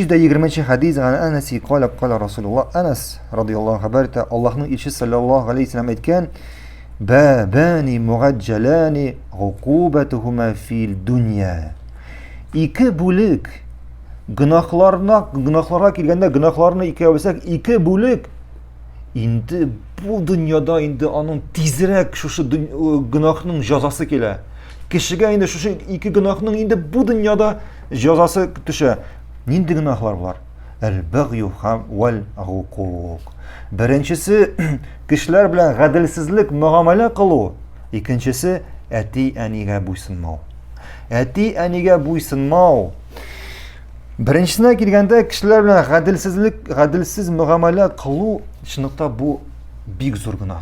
320 хәдис ган Әнәси кала кала Расулуллаһ Әнәс радияллаһу хәбәр итә, Аллаһның илчесе саллаллаһу алейһи вәсәлләм әйткән: "Бабани мугаҗҗалани гукубатухума фил дөнья." Ике бүлек гөнаһларына, гөнаһларга килгәндә гөнаһларны икегә бүлсәк, ике бүлек инде бу дөньяда инде аның тизрәк шушы гөнаһның җәзасы килә. Кешегә инде шушы ике гөнаһның инде бу дөньяда җәзасы төшә. Нинди гөнаһлар болар? Әл-багью һәм вәл гукук. Беренчесе кешеләр белән гаделсезлек мөгамәлә кылу, икенчесе әти-әнигә буйсынмау. Әти-әнигә буйсынмау. Беренчесенә килгәндә, кешеләр белән гаделсезлек, гаделсез мөгамәлә кылу чынлыкта бу бик зур гөнаһ.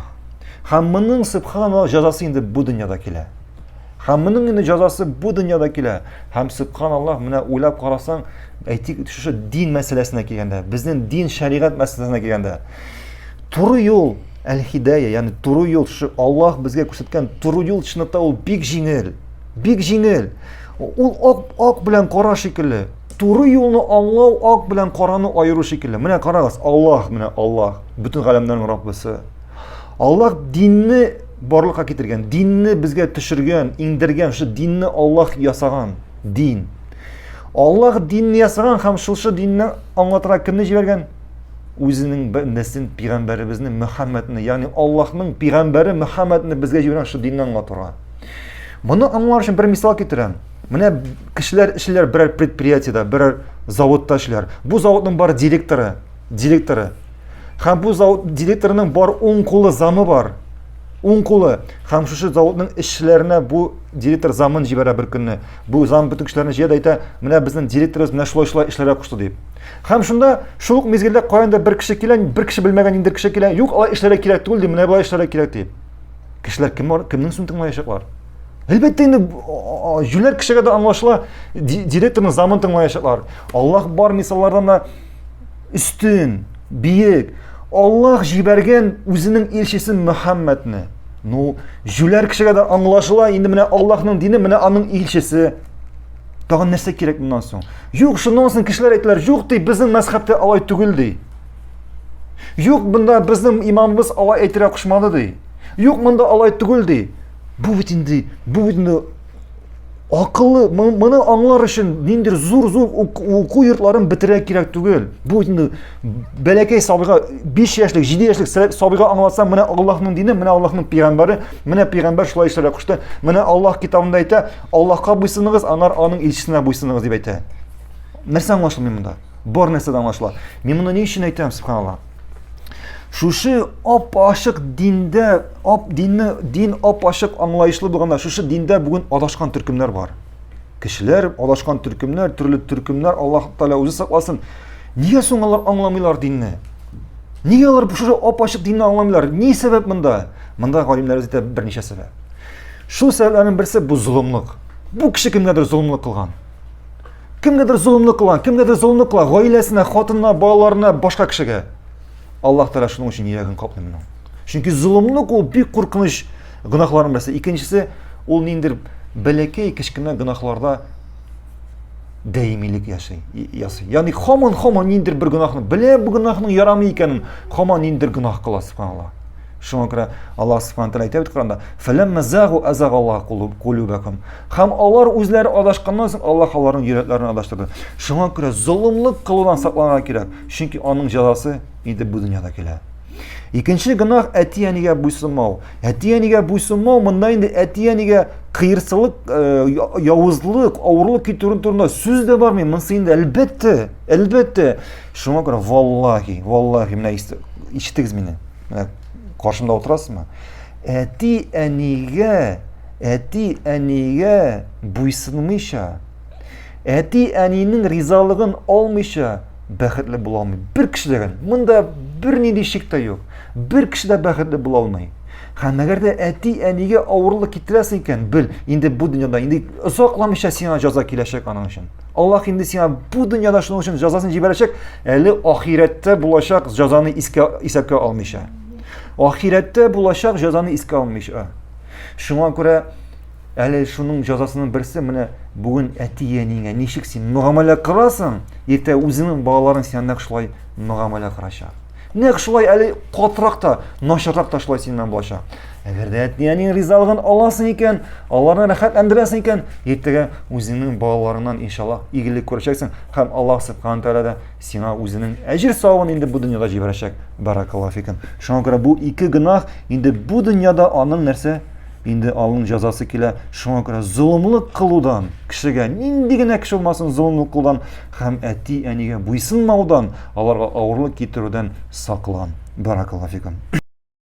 Һәм моның субханаллаһ җәзасы инде бу дөньяда килә. Һәм моның инде җәзасы бу дөньяда килә. Һәм субханаллаһ, менә уйлап карасаң, әйтик, шушы дин мәсьәләсенә килгәндә, безнең дин шәригать мәсьәләсенә килгәндә, туры юл әл-хидая, ягъни туры юл, шушы Аллаһ безгә күрсәткән туры юл чынлыкта ул бик җиңел. Бик җиңел. Ул ак, ак белән кара шикелле. Туры юлны аңлау ак белән караны аеру шикелле. Менә карагыз, Аллаһ, менә Аллаһ, бөтен галәмнәрнең Раббысы. Аллаһ динне барлыкка китергән, динне безгә төшергән, иңдергән, шушы динне Аллаһ ясаган, дин. Аллаһ динне ясаган һәм шушы динне аңлатырга кемне җибәргән? Үзенең бәндәсен, пәйгамбәребезне Мөхәммәдне, ягъни Аллаһның пәйгамбәре Мөхәммәдне безгә җибәргән шушы динне аңлатырга. Моны аңлар өчен бер мисал китерәм. Менә кешеләр эшлиләр берәр предприятиедә, берәр заводта эшлиләр. Бу заводның бар директоры, директоры. Һәм бу завод директорының бар уң кулы замы бар. Уң кулы. Һәм шушы заводның эшчеләренә бу директор замын җибәрә бер көнне. Бу зам бөтен кешеләрне җыя да әйтә, менә безнең директорыбыз менә шулай шулай эшләргә кушты дип. Һәм шунда шул ук мизгелдә каяндыр бер кеше килә, бер кеше белмәгән инде кеше килә, юк, алай эшләргә кирәк түгел ди, менә болай эшләргә кирәк дип. Кешеләр кем бар, кемнең сүзен тыңлаячаклар? Әлбәттә инде җүләр кешегә дә аңлашыла, директорның замын тыңлаячаклар. Аллаһ бар мисаллардан да өстен, биек. Аллаһ җибәргән үзенең илчесен Мөхәммәдне. Ну, җүләр кешегә дә аңлашыла, инде менә Аллаһның дине, менә аның илчесе. Тагын нәрсә кирәк моннан соң? Юк, шуннан соң кешеләр әйтәләр, юк ди, безнең мәзхәбтә алай түгел ди. Юк, монда безнең имамыбыз алай әйтергә кушмады ди. Юк, монда алай түгел ди. Бу бит инде, бу бит инде акыллы, моны аңлар өчен ниндидер зур-зур уку йортларын бетерергә кирәк түгел. Бу инде бәләкәй сабыйга 5 яшьлек, 7 яшьлек сабыйга аңлатсаң, менә Аллаһның дине, менә Аллаһның пәйгамбәре, менә пәйгамбәр шулай эшләргә кушты. Менә Аллаһ китабында әйтә, Аллаһка буйсыныгыз, аннары аның илчесенә буйсыныгыз дип әйтә. Нәрсә аңлашылмый монда? Бар нәрсә дә аңлашыла. Мин моны ни өчен әйтәм, субханаллаһ? Шушы ап-ачык диндә, ап динне, дин ап-ачык аңлаешлы булганда, шушы диндә бүген адашкан төркемнәр бар. Кешеләр, адашкан төркемнәр, төрле төркемнәр, Аллаһ Тәгалә үзе сакласын. Нигә соң алар аңламыйлар динне? Нигә алар шушы ап-ачык динне аңламыйлар? Ни сәбәп монда? Монда галимнәр әйтә берничә сәбәп. Шул сәбәпләрнең берсе бу золымлык. Бу кеше кемгәдер золымлык кылган. Кемгәдер золымлык кылган, кемгәдер золымлык кыла, гаиләсенә, хатынына, балаларына, башка кешегә. Аллаһ Тәгалә шуның өчен йөрәген каплый моның. Чөнки золымлык ул бик куркыныч гөнаһларның берсе. Икенчесе, ул ниндидер бәләкәй кечкенә гөнаһларда даимилек яши, ясый. Ягъни һаман-һаман ниндидер бер гөнаһны белә, бу гөнаһның ярамый икәнен, һаман ниндидер гөнаһ кыла, субханаллаһ. Шуңа күрә Аллаһ Субхану тәгалә әйтә бит Коранда, "Фәләмма загу азага Аллаһ кулубакум". Һәм алар үзләре адашканнан соң Аллаһ аларның йөрәкләрен адаштырды. Шуңа күрә золымлык кылудан сакланырга кирәк, чөнки аның җәзасы инде бу дөньяда килә. Икенче гөнаһ әти-әнигә буйсынмау. Әти-әнигә буйсынмау монда инде әти-әнигә кыерсылык, э, явызлык, авырлык китерү турында сүз дә бармый. Монысы инде әлбәттә, әлбәттә. Шуңа күрә валлаһи, валлаһи, менә ишетегез мине. Менә каршымда утырасызмы? Әти әнигә, әти әнигә буйсынмыйча, әти әнинең ризалыгын алмыйча бәхетле була алмый. Бер кеше дә Монда бернинди шик тә юк. Бер кеше дә бәхетле була алмый. Һәм әгәр дә әти әнигә авырлык китерәсең икән, бел, инде бу дөньяда инде озакламыйча сиңа җәза киләчәк аның өчен. Аллаһ инде сиңа бу дөньяда шуның өчен җәзасын җибәрәчәк, әле ахирәттә булачак җәзаны искә исәпкә алмыйча. Ахирәттә булачак җәзаны искә алмыйча. Шуңа күрә Әле шуның җәзасының берсе менә бүген әти-әниеңә ничек син мөгамәлә кыласың, иртә үзеңнең балаларың сиңа нәкъ шулай мөгамәлә кылачак. Нәкъ шулай әле катырак та, начаррак та шулай синнән булачак. Әгәр дә әти-әниң ризалыгын аласың икән, аларны рәхәтләндерәсең икән, иртәгә үзеңнең балаларыңнан иншаллаһ игелек күрәчәксең һәм Аллаһ субхана тәгалә дә сиңа үзенең әҗер савабын инде бу дөньяда җибәрәчәк. Баракаллаһу фикум. Шуңа күрә бу ике гөнаһ инде бу дөньяда аның нәрсә? Инде аның җәзасы килә. Шуңа күрә золымлык кылудан, кешегә нинди генә кеше булмасын золымлык кылудан һәм әти-әнигә буйсынмаудан, аларга авырлык китерүдән саклан. Баракаллаһу фикум.